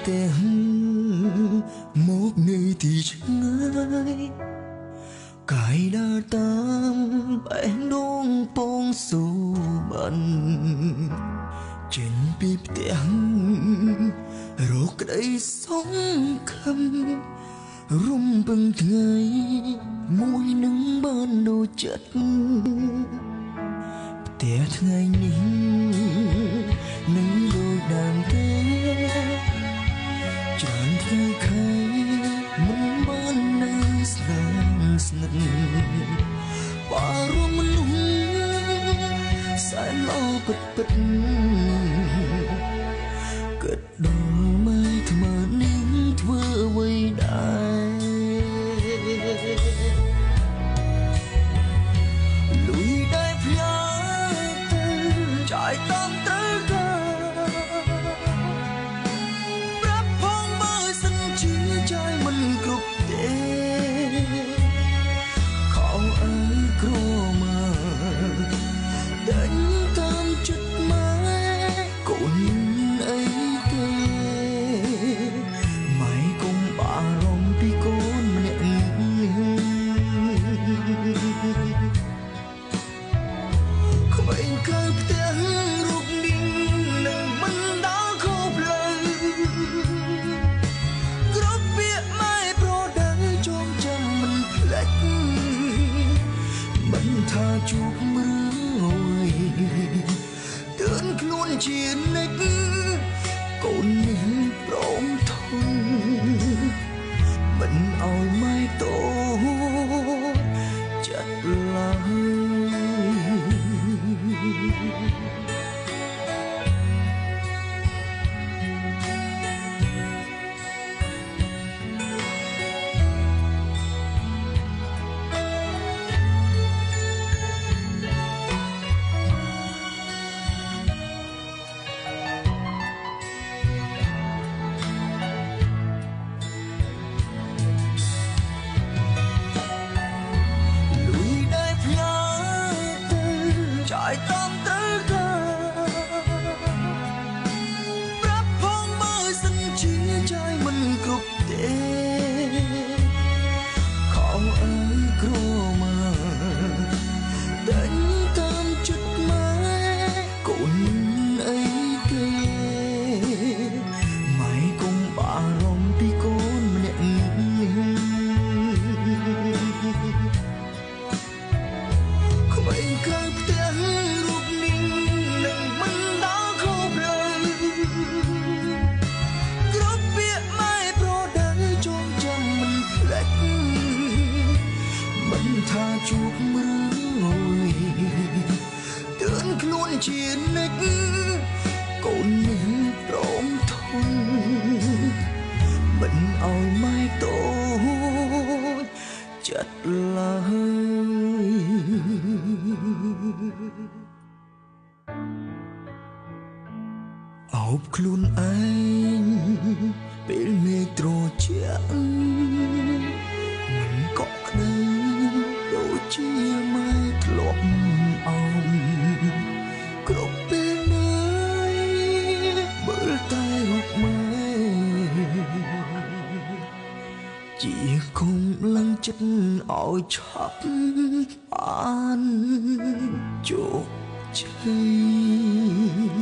ផ្ទះមកនៅទីឆ្ងាយកាយដើរតាមបេះដូងពងសូបិនចេញពីផ្ទះរកក្តីសង្ឃឹមរំពឹងថ្ងៃមួយនឹងបានដូចចិត្តផ្ទះថ្ងៃនេះនៅដូចដើមទេច្រើនថ្ងៃខែមិនបាននៅស្នាមស្និទ្ធបារម្ភមនុស្សសែនល្អពិតពិតគិតដល់ម៉ែថ្មនេះធ្វើអ្វីដែរលុយដែលផ្ញើទៅចាយតាមត្រូវការប្រាប់ផងបើសិនជាចាយមិនគ្រប់ទេខោអើយក្រមាដេញតាមចិត្តម៉ែកូនអីទេម៉ែកុំបារម្ភពីកូនម្នាក់ក្មេងក្រៅផ្ទះរូបនេះនឹងមិនដល់ខុសផ្លូវគ្រប់ពាក្យម៉ែប្រដៅចងចាំមិនភ្លេចមិនថាជួបរឿងអើយទឿនខ្លួនជានិច្ចកូននេះព្រមធន់មិនឲ្យម៉ែតូចចិត្តឡើយលុយដែលផ្ញើទៅចាយតាមត្រូវការប្រាប់ផងបើសិនជាចាយមិនគ្រប់ទេខោអើយក្រមាដេញតាមចិត្តម៉ែកូនអីទេម៉ែកុំបារម្ភពីកូនម្នាក់ក្មេងក្រៅផ្ទះរូបនេះនឹងមិនដល់ខុសផ្លូវគ្រប់ពាក្យម៉ែប្រដៅចងចាំមិនភ្លេចមិនថាជួបរឿងអើយទឿនខ្លួនជានិច្ចកូននេះព្រមធន់មិនឲ្យម៉ែតូចចិត្តឡើយអោបខ្លួនឯងពេលមេឃត្រជាក់មិនកក់ក្ដៅដូចជាម៉ែធ្លាប់អោបគ្រប់ពេលណាយមើលតែរូបម៉ែជាកម្លាំងចិត្តឲ្យឆាប់បានជោគជ័យ